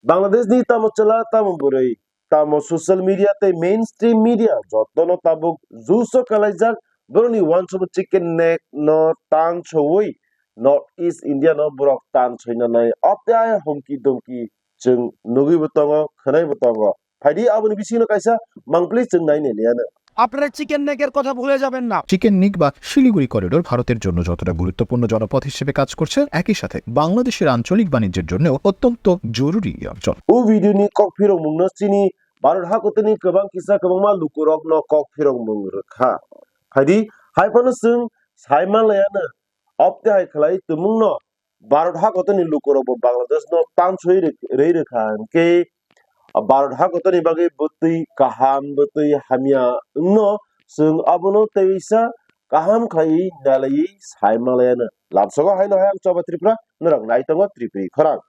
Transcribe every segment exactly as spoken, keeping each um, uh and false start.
Bangladesh ni tamo chwla tamo bwrwi, tamo social media tei mainstream media jotono tabuk juso kalaijak borokni uansukmung chicken neck no tansowi North East India no borok tansoinani optai humki dumki chwng nugwibo tongo, khwnaibo tongo. Phaidi aboni bisingo kaisa mangpli chwng nai nai liya no. আপনারা চিকেন নেকের কথা ভুলে যাবেন না। Chicken neck বা শিলিগুড়ি করিডোর ভারতের জন্য যতটা গুরুত্বপূর্ণ জনপথ হিসেবে কাজ করছে, একই সাথে বাংলাদেশের আঞ্চলিক বাণিজ্যের জন্যও অত্যন্ত জরুরি এই অঞ্চল। O video ni kok phirokmung no chini Bharat hakotorni kwbang kisa kwbangma lukurokno kok phirokmung rwkha. Phaidi, hai phano chwng sai manlaiya no, opte hai khlai tumungno Bharat hakotorni lukurokbo Bangladesh no tansoi rw-, rwi rwkha hinkhe, Bharat hakotorni bagwi bwtwi kaham, bwtwi hamya wngno chwng abono teisa kaham khlaiwi nalaiwi sai manlaiya no. Lamsogo haino hai ang Choba Tripura, norok nai tongo Tripuri khorang.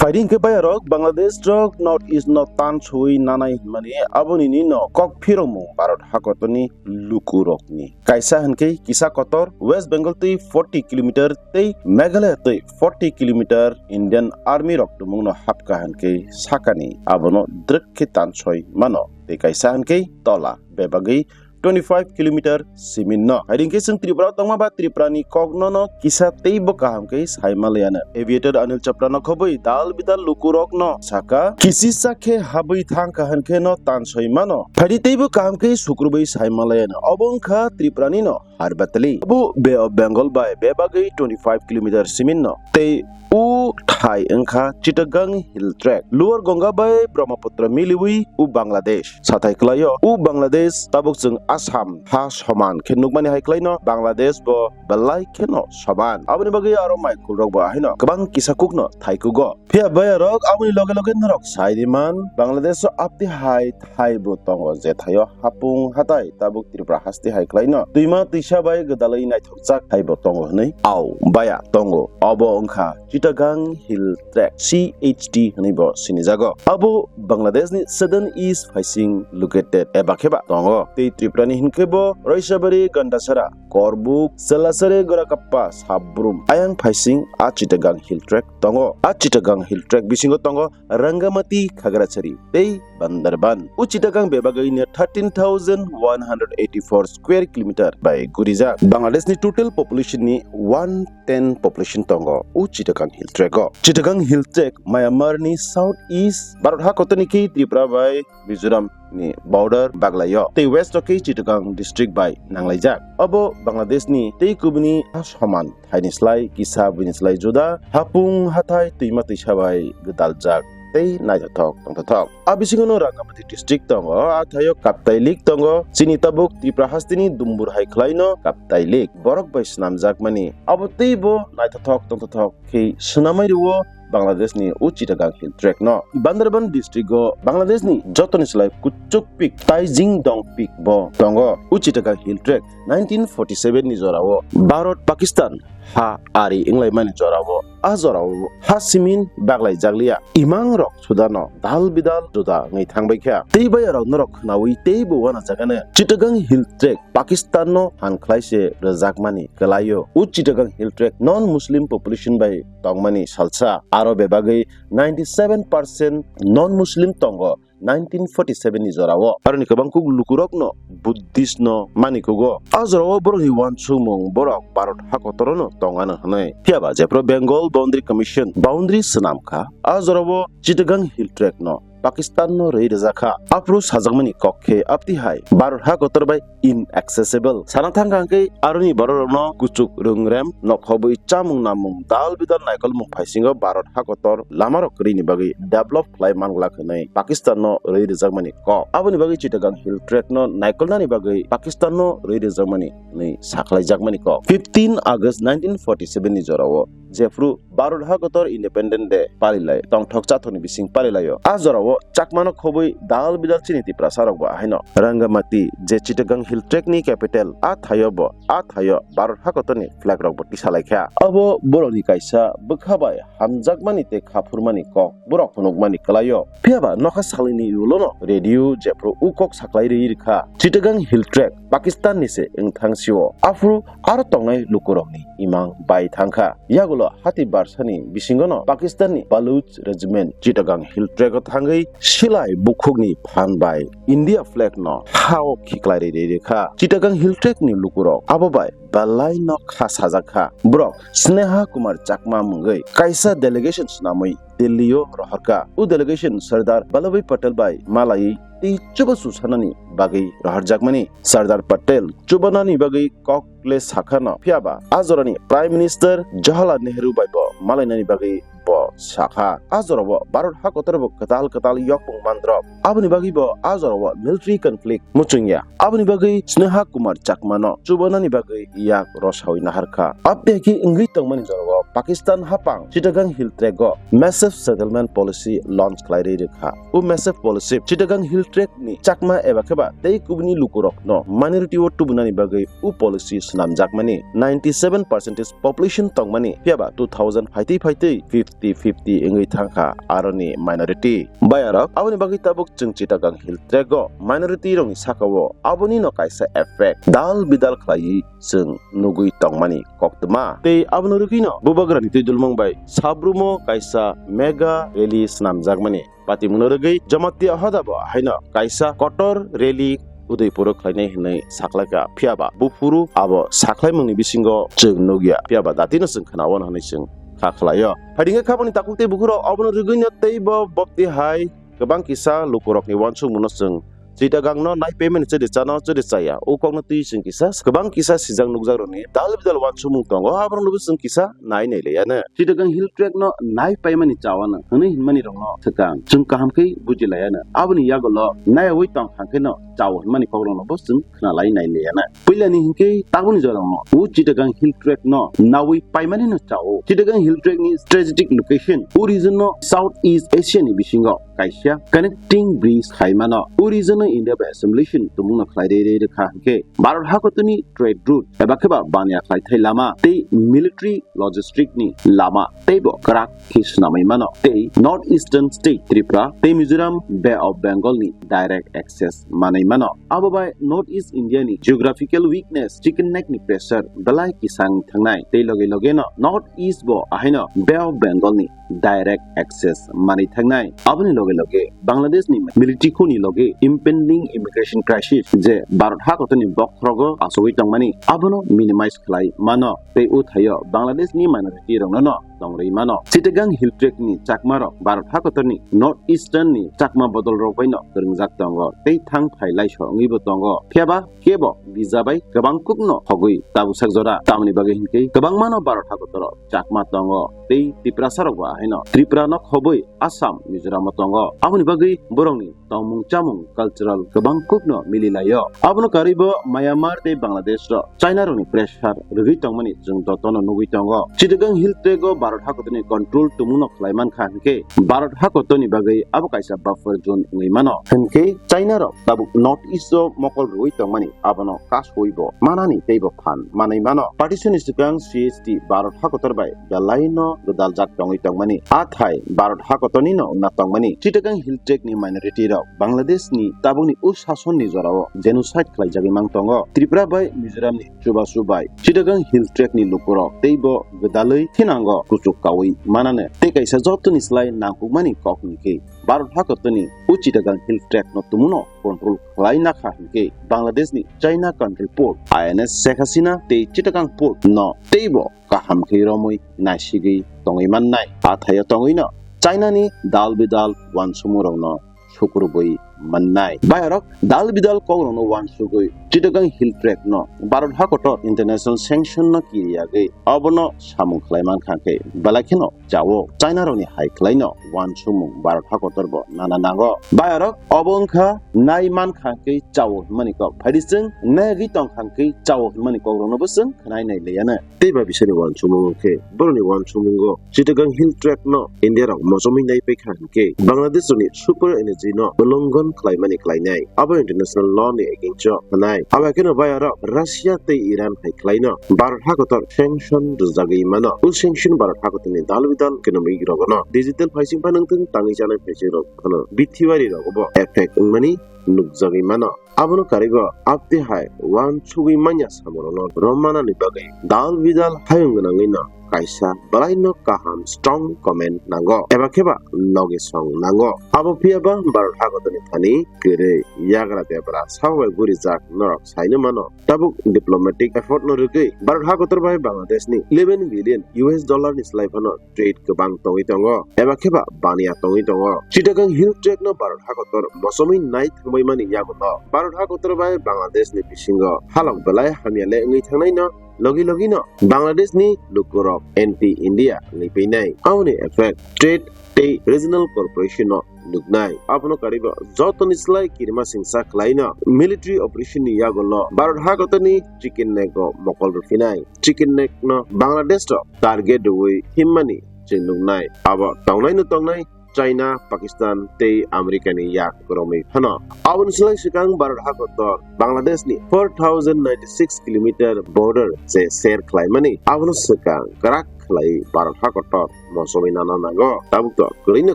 Phaidi hinkhe bayarok Bangladesh rok North East no tansoi nanai hinmani aboni nino kok phirokmung Bharat hakotorni lukurokni. Kaisa hinkhe kisa kotor West Bengal twi forty kilometer tei Meghalaya twi forty kilometer Indian Army rok tumungno hapkha hinkhe sakani abono drwk khe tansoi mano. Tei kaisa hinkhe tola bebagwi twenty five kilometer simin no. Hai hinkhe chwng Tripura tongma ba Tripura ni kok no no kisa tei bo kaham khe sai manlaiya no. Aviator Anil Chopra no khobwi dal bidal lukurok no saka, kisisa khe habwi thang kaham khe no tansoi mano. Phaidi tei bo kaham khe sukrubwi sai manlaiya no. Obo wngkha Tripura ni no Harbatali. Abo Bay of Bengal bai bebagwi twenty five kilometer simin no. Tei o thai wngkha Chittagong Hill Tract. Lower Ganga bai Brahmaputra miliwi o Bangladesh. Sathai kwlaio o Bangladesh tabuk chwng Assam ha soman khe nukmani hai kwlaino Bangladesh bo belai kheno soman. Aboni bagwi aro maikhulrok bo haino kwbang kisa kukno thaikugo. Phiya bayarok aboni loge loge norok sai di man Bangladesh o apti hai thai bo tongo je thaio hapung hatai tabuk Tripura haste hai kwlaino twima twisa bai gwdalwi naithokjak thai bo tongo hwnwi au baya tongo. Obo wngkha Chittagong Hill Tract, C H T hwnwi bo sinijago. Abo Bangladesh ni Southern East facing located eba kheba tongo. Tei Tripura ni hinkhe bo Roisabari, Gandasara, Korbuk, Selasari, Gorakappa, Sabrum ayang facing a Chittagong Hill Tract tongo. A Chittagong Hill Tract bisingo tongo Rangamati, Khagrachari tei Bandarban. O Chittagong bebagwi no thirteen thousand one hundred eighty four square kilometer bai gurijak. Bangladesh ni total population ni one ten population tongo o Chittagong Hill Tract o. Chittagong Hill Tract Myanmar ni South East Bharat hakotor ni khe Tripura bai Mizoram ni border baglaio tei west o khe Chittagong district bai nanglaijak. Abo Bangladesh ni tei kubuni ha soman thaini slai kisa buini slai juda hapung hathai twima twisa bai gwdaljak tei naithothok tongthothok. A bisingo no Rangamati district tongo, a thaio Kaptai Lake tongo, chini tabuk Tripura hasteni Dumbur hai khwlaino Kaptai Lake borok bai swnamjakmani. Abo teibo naithothok tongthothok khe swnamwi rwo Bangladesh ni o Chittagong Hill Tract no. Bandarban district o Bangladesh ni jotoni slai kuchuk peak Taijing Dong Peak bo tongo. O Chittagong Hill Tract nineteen forty seven ni jorao Bharat Pakistan ha ari wnglaimani jorao, a jorao ha simin baglai jakliya. Imang rok sudano dal bidal juda wngwi thangbai kha. Tei bayarok norok khwnawi teibo uanajagano Chittagong Hill Tract Pakistan no phan khlai se rwjakmani kwlaio. O Chittagong Hill Tract non Muslim population bai tongmani salsa, aro bebagwi ninety seven percent non Muslim tongo. Nineteen forty seven ni jorao aroni kwbang kuk lukurokno Buddhist no mani kugo. A jorao borokni uansukmung borok Bharat hakotorono tongano hwnwi. Phiyaba jephru Bengal Boundary Commission boundary swnam kha, a jorao Chittagong Hill Tract no Pakistan no rwi rwjak kha. Aphuru sajakmani kok khe apti hai Bharat hakotor bai inaccessible. Sana thangkha hwnkhe aroni bororokno kuchuk rwngrem, nokhobwi chamung namung, dal bidal naikolmung phaisingo Bharat hakotor lamarok kwrwini bagwi develop khlai manglak hwnwi Pakistan no rwi rwjakmani kok. Aboni bagwi Chittagong Hill Tract no naikolnani bagwi Pakistan no rwi rwjakmani hwnwi sakhlaijakmani kok. Fifteen August nineteen forty seven ni jorao jephru Bharat hakotor Independent Day palilai tongthok chathokni bising palilaio. A jorao Chakmano khobwi dal bidal chini Tiprasa rokbo ahaino Rangamati, je Chittagong Hill Tract ni capital, a thaio bo, a thaio Bharat hakotorni flag rokbo tisalaikha. Abo borokni kaisa bwkha bai hamjakmani tei khaphurmani kok borok phunukmani kwlaio. Phiyaba nokha salini ulono radio jephru u kok saklai rwi rwkha. Chittagong Hill Tract Pakistan ni se wngthang sio. Aphuru aro tongnai lukurokni imang bai thangkha. Yagulo hati barsani bisingono Pakistan ni Baluch Regiment Chittagong Hill Tract o thangwi silai bukhukni phan bai India flag no ha-o khiklai rwi rwkha. Chittagong Hill Tract ni lukurok abo bai belai no kha sajak kha. Borok Sneha Kumar Chakma mungwi kaisa delegation swnamwi Delhi o rohorkha. O delegation Sardar Vallabhbhai Patel bai malaiwi tei chubachu sanani bagwi rohorjakmani. Sardar Patel chubanani bagwi kok le sakhano, phiyaba a jorani Prime Minister Jawaharlal Nehru bai bo malainani bagwi bo sakha. A jorao Bharat hakotor bo kwtal kwtal yokmung mandrop. Aboni bagwi bo a jorao military conflict muchungya. Aboni bagwi Sneha Kumar Chakmano chubanani bagwi yak rosawi naharkha. Abdeki wngwi tongmani jorao Pakistan hapang Chittagong Hill Tract o massive settlement policy launch khlai rwi rwkha. O massive policy Chittagong Hill Tract ni Chakma eba kheba tei kubuni lukurokno minority o tubunani bagwi o policy swnamjakmani. Ninety seven percent population tongmani, phiyaba two thousand phaitwi phaitwi fifty fifty wngwi thangkha aroni minority. Bayarok aboni bagwi tabuk chwng Chittagong Hill Tract o minority rokni sakao aboni no kaisa effect dal bidal khlaiwi chwng nugwi tongmani koktwma. Tei abono rwgwino bubagrani twi dulmung bai sabrumo kaisa mega rally swnamjakmani. Patimungno rwgwi Jamatia Ahoda bo haino kaisa kotor rally Udaipuro khlainai hwnwi saklaikha, phiyaba buphuru abo saklaimungni bisingo chwng nukya, phiyaba datino chwng khwnao hwnwi chwng kha khlaio. Phaidingkhe khabangni takhuk tei bukhurok obono rwgwino teibo bopti hai kwbang kisa lukurokni uansukmungno chwng Chittagongno nai paimani chwdi chano chwdi chaya, o kokno twi chwng kisa kwbang kisa sijak nukjakrokni dal bidal uansukmung tongo, aboroknobo chwng kisa nai nai laiya no. Chittagong Hill Tract no nai paimani chawano hwnwi hinmani rokno swkang chwng kaham khe buji laiya no. Aboni yagulo naiwi tong thang khe no chao hinmani kokrokno bo chwng khna lai nai laiya no. Puilani hinkhe taboni jorao o Chittagong Hill Tract no nawi paimani no chao. Chittagong Hill Tract ni strategic location o region no South East Asia ni bisingo kaisa connecting bridge khai mano. O region no India bai assimilation tongmung no khlai rwi rwi rwkha hinkhe Bharat hakotorni trade route eba kheba baniya khlaithai lama tei military logistic ni lama teibo kwrak khe swnamwi mano. Tei North Eastern state Tripura tei Mizoram Bay of Bengal ni direct access manwi mano. Abo bai North East India ni geographical weakness, chicken neck ni pressure belai kisang thangnai tei loge loge no North East bo ahaino Bay of Bengal ni direct access manwi thangnai. Aboni loge loge Bangladesh ni military coup ni loge impending immigration crisis je Bharat hakotorni bokhorogo achugwi tongmani abono minimize khlai mano tei o thaio Bangladesh ni minority rokno no tongri mano. Chittagong Hill Tract ni Chakma rok Bharat hakotorni North Eastern ni Chakma bodol rok bai no kwrwngjak tongo tei thang phai laiso wngwi bo tongo. Phiyaba kebo visa bai kwbang kukno hogwi tabuksak jora. Tamoni bagwi hinkhe kwbangmano Bharat hakotoro Chakma tongo tei Tiprasa rokbo ahaino Tripura no khobwi Assam, Mizoram o tongo. Aboni bagwi borokni tongmung chamung cultural kwbang kukno mili laio. Abono karwibo Myanmar tei Bangladesh rok China rokni pressure rwgwi tongmani chwng jotono nugwi tongo. Chittagong Hill Tract o Bharat hakotorni control tongmungno khlai mankha hinkhe Bharat hakotorni bagwi abo kaisa buffer zone wngwi mano. Hinkhe China rok tabuk North East o mokol rwui tongmani abono kasui bo manani teibo phan manwi mano. Partition ni swkang C H T Bharat hakotor bai belai no gwdaljak tongwi tongmani. A thai Bharat hakotorni no wngna tongmani. Chittagong Hill Tract ni minority rok Bangladesh ni tabukni u sason ni jorao genocide khlaijagwi mang tongo. Tripura bai Mizoram ni chubachu bai Chittagong Hill Tract ni lukurok teibo gwdalwi thinango kuchuk kaui manane. Tei kaisa jotoni slai nangkukmani kok hwnkhe Bharat hakotorni o Chittagong Hill Tract no tumuno control khlai nakha hinkhe Bangladesh ni China Control Port, I N S Sheikh Hasina tei Chittagong Port no teibo kaham khe romwi naisigwi tongwi mannai. A thaio tongwino China ni dal bidal uansukmung rokno sukrubwi mannai. Bayarok dal bidal kokrokno uansugwi Chittagong Hill Tract no Bharat hakotor international sanction no kiriyagwi obono samung khlai mankha khe belai kheno chao China rokni hai khlaino uansukmung Bharat hakotor bo nana nango. Bayarok obo wngkha nai mankha khe chao hwnmani kok. Phaidi chwng nai ri tongkha khe chao hwnmani kokrokno bo chwng khwnai nai liyano. Tei ba bisani uansukmung khe borokni uansukmungo Chittagong Hill Tract no India rok mochomwi nai paikha hinkhe Bangladesh rokni super energy no ulongon khlaimani khlainai abo international law ni against o hwnai. Abo kheno bayarok Russia tei Iran hai khlaino Bharat hakotor sanction rwjagwi mano. O sanction Bharat hakotorni dal bidal economic rogono digital phaising phanangtwng tangwi chanai phaising rok phano bithiwari rogo bo effect wngmani nukjagwi mano. Abono karigo abte hai uansugwi manya samung rokno rommanani bagwi dal bidal hayung gwnangwino kaisa belaino kaham strong comment nango eba kheba loge song nango. Abo phiyaba Bharat hakotorni thani kwrwi yagra debra sabo bai gurijak norok saino mano. Tabuk diplomatic effort no rwgwi Bharat hakotor bai Bangladesh ni eleven billion U S dollar ni slai phano trade kwbang tongwi tongo eba kheba baniya tongwi tongo. Chittagong Hill Tract no Bharat hakotor mochomwi nai thangbaimani yagulo Bharat hakotor bai Bangladesh ni bisingo halok belai hamya le wngwi thangnai no logi logi no Bangladesh ni lukurok anti India wngwi painai. Aboni effect trade tei regional cooperation no nuknai. Abono karibo jotoni slai kirima singsa khlaino military operation ni yagulo Bharat hakotorni chicken neck o mokol rwphinai. Chicken neck no Bangladesh rok target rwui himmani chwng nuknai. Abo tongnaino tongnai China, Pakistan tei America ni yak romwi phano. Aboni slai swkang Bharat hakotor Bangladesh ni four thousand ninety six kilometer border se share khlaimani. Abono swkang kwrak khlai Bharat hakotor mochomwi nana nango. Tabuk to kwrwino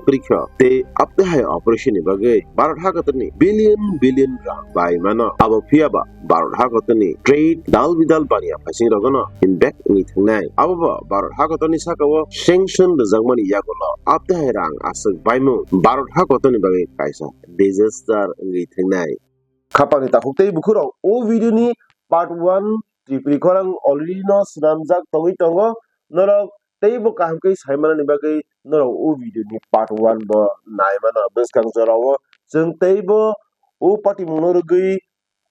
kwrwikha tei abte hai operation ni bagwi Bharat hakotorni billion billion rang bai mano. Abo phiyaba Bharat hakotorni trade dal bidal baniya phaising rogono hinbek wngwi thangnai. Abobo Bharat hakotorni sakao sanction rwjakmani yagulo abte hai rang aswk baimung Bharat hakotorni bagwi kaisa disaster wngwi thangnai. Khapangni takhuk tei bukhurok o video ni part one Tripuri khorang already no swnamjak tongwi tongo. Norok teibo kaham khe saimanani bagwi norok o video ni part one bo naimano. Bwskang jorao chwng teibo o patimungno rwgwi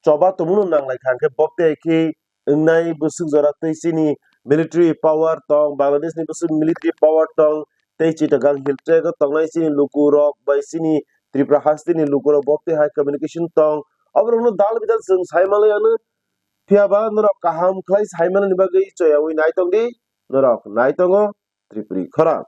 choba tongmano nanglai kha, hwnkhe bobte hai khe wngnai bwswk jora tei chini military power tong, Bangladesh ni bwswk military power tong, tei Chittagong Hill Tract o tongnai chini lukurok bai chini Tripura hasteni lukurok bobte hai communication tong. Oborokno dal bidal chwng saimanlai ano. Phiyaba norok kaham khlai saimanani bagwi choyaui nai tongdi, norok nai tongo Tripuri khorang.